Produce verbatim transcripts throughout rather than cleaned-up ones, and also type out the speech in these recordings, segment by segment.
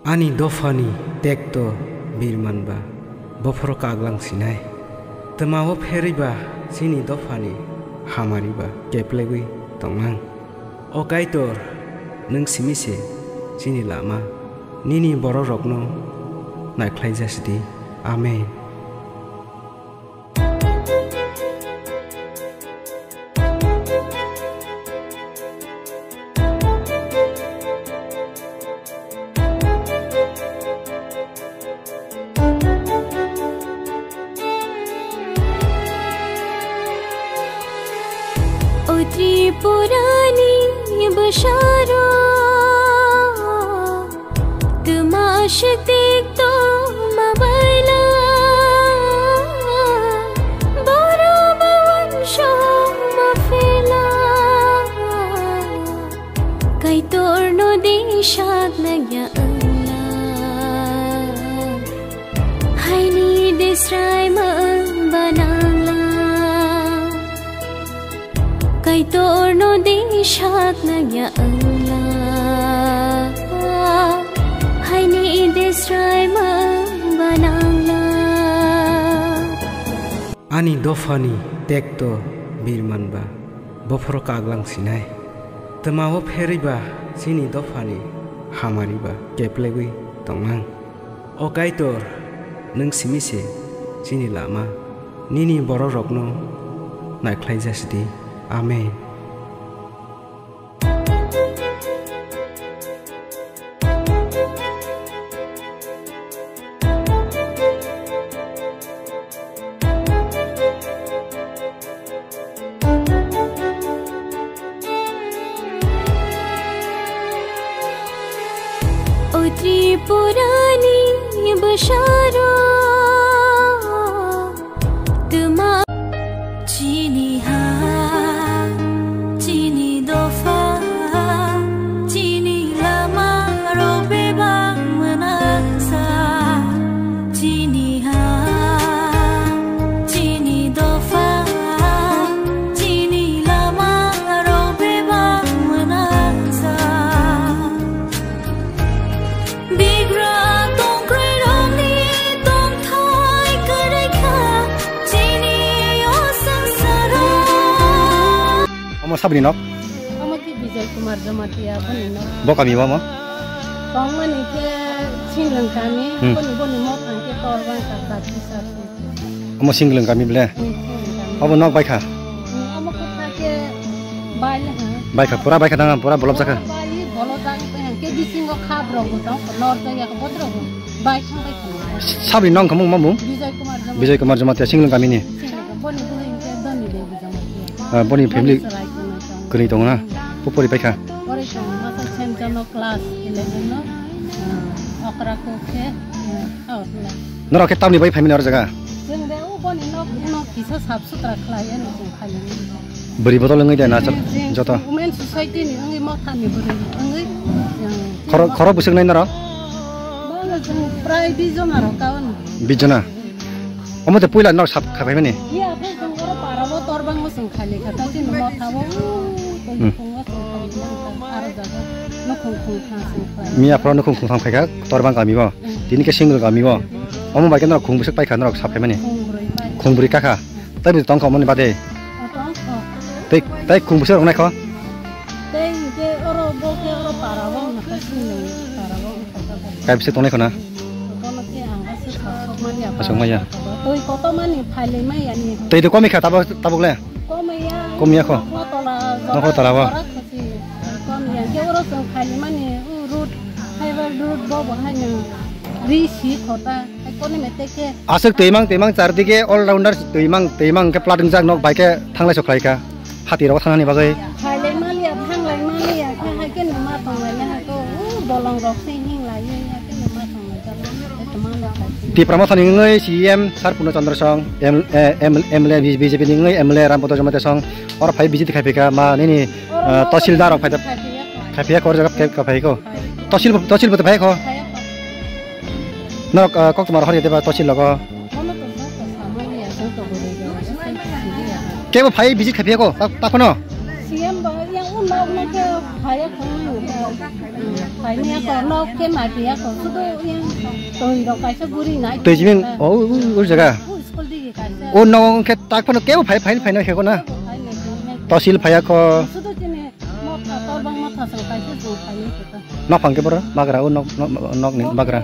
Ani dophani tekto birman ba bophoro kaglang sinai. Twmao pherwi ba chini dophani hamari ba keplegwi tongnang. O Kaitor, nwng simi se chini lama, nini bororokno naikhlai jasidi. Amen. O Tripurani bwsarok, twma shektik tongma baila, borok bo uansukma phela. Kaitorno de sakna ya wngla, haini de sraima wng ba nangla. Kaitorno de sakna ya wngla, haini de sraima wng ba nangla. Ani dophani tekto birman ba bophoro kaglang sinai. Twmao pherwi ba chini dophani hamari ba keplegwi tongnang. O Kaitor, nwng simi se chini lama, nini bororokno naikhlai jasidi. Amen. O Tripurani bwsarok, twma chini ha, chini dopha, chini lama rok bebak mwnaksa. Chini ha, chini dopha, chini lama rok bebak mwnaksa. Bigra tongkrai rokni tongthai kwrwi kha chini o swngcharo. Omo sabni nok? Omo ki Bijoy Kumar Jamatia boni nok. Bo kami bo omo? Tongmani khe Singlwng kami, hmm, boni, boni mok ang khe Torbang ka Kati Sarpi. Omo Singlwng kami ble? Hmm, Singlwng kami. Obo nok baikha? Hmm, omo khe pha khe baile ha. Baikha, pura baikha dang, pura bolop jakha. Pura bai bolop jakha, khe bisingo khabrok bo tong, lor jaya khe botrok bo bai thang bai kha. Sabri nong khamung mamung? Bijoy Kumar Jamatia. Bijoy Kumar Jamatia, Singlwng kamini. Singlwng, boni bwrwi hwnkhe Doni Devi Jamatia. Ah, boni family. Boni chwrai khwnwi tongo. Kwrwi tongo na? Hmm. Pupuri paikha? Pori tongo, masa Saint John o class eleven no, ah, okra kok khe, ah, out la. Norok khe tamni bai phaimani oro jaga? Chwng de o boni nok, nok kisa sap sutra khlai ani chwng phaimani. Bwrwi bodol wngwi de na joto? Women Society ni wngwi mothani bwrwi wngwi, chwng khoro, khoro bwswk nai norok? Bono chwng prai bis jona rok kaon. Bis jona? Omo tei puila nok sap kha phaimani? Iya, phai chwng oro parao torbangma chwng khaili kha, ta chini mothao, tei nukhungo chwng khaili kha, aro jaga nukhung khungtham chwng khlai. Miya phoro nukhung khungtham khai kha, torbang kami bo. Hmm. Tini khe Singlwng kami bo. Hmm. Omo bai khe norok khung bwswk pai kha norok sap phaimani? Khung brwi pai. Khung brwi kakha. Hmm. Tei bo tong kha omoni bade? O, tong kha. Tei, tei khung bwswk rok nai kho? Tei hinkhe oro bo khe oro parao wngkha, Singlwng parao wngkha. Kaibisa tongnai khwna? Bono khe ang aswk sasok manya. Aswk manya. Twi kotor mani phailai maya ni. Twi de komikha tabuk, tabuk le? Komya. Komya kho? Nokho tola. Nokho tola bo? Komya. Khe oro chwng phailai mani, o road, fiber road bo bo haino ri si khota. Hai kono mete khe. Aswk twimang twimang chardike all rounder twimang twimang khe plat wngjak nok bai khe thanglai sok khlai kha. Hati rok thangnani bagwi. Khailai maliya, thanglai maliya, khe hai khe numa tonglai le hai ko, u bolong rok se hinglai ye, hai khe numa tonglai jalo, hai khe mano khai. Tipra Motha ni wngwi C E M Sir Purno Chandra Song, M-, eh, M-, M L A B J P ni wngwi M L A Ram Bhadra Jamatia Song, oro phai visit khai phika ma nini, oro eh, no Tahsildar rok phai da, khai phiya ko. Khai phiya ko, jaga phai ko. Phai. Tahsil, Tahsil bo phai ko. Phai ko. Norok, ah, kok tomar hor ya deba Tahsil logo. Bono to joto samani ya, joto guri guri. Kebo phai visit khai phiya ko, ta, ta phono? C M bo yang Nok nok khe phaiya kho, phaini ya kho, nok khe nai phiya kho, sudu yang twi rok kaisa guri nai. Twi jibin, oh, oh, oh, jaga. Oh, school digi kaisa. Oh, nok khe tak phano kebo phai, phai, phai nai khe ko na. Phai nai khe ko. Tosil phaiya kho. Sudu chini motha, torbang motha song kaisa song phai nai khe ko. Nok phang khe boro, bagra, oh, nok, nok, nok ni bagra.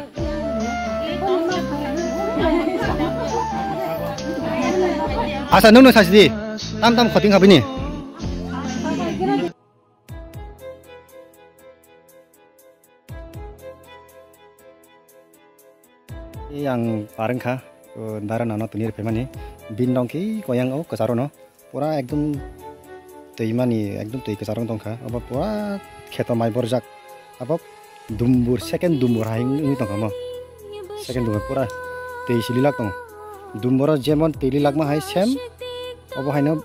Asa, nung nung sasi di. Tam tam khoting habini. Yang pareng kha, o dara nano tunir phaimani. Bin dong ki koyang o kwcharo no. Pura ekdom twi mani, ekdom twi kwcharo tong kha. Abo pura kheto mai borjak. Abo dumbur, second dumbur hai wngwi tong kha mo. Second dumbur pura twi sililak tong. Dumboro jemon twi lilakma hai sem. Obo haino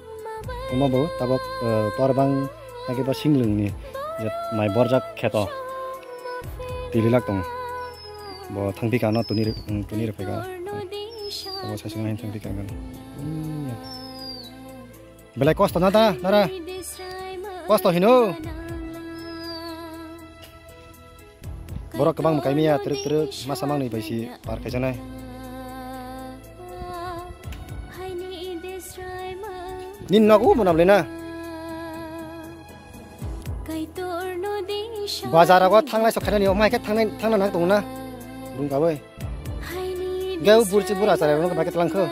omo bo tabok, eh, torbang hake ba singlwng ni je mai borjak kheto twi lilak tong. Bo thangpi kano tuni, mm, tuni rwphai ka. Obo sasing hai thangpi ka. Belai kosto na da, nara. Kosto hino. Borok kwbang mwkai maya twrwk twrwk masa mangnwi bai si par khaijaknai. Nini nok o mwnam le na. Bazar o thangnai sok khainani, omai khe thangnai, thangna nang tongo na. Rung ka bai. Geu burchi bura chale rung ka bai khe tlang kho.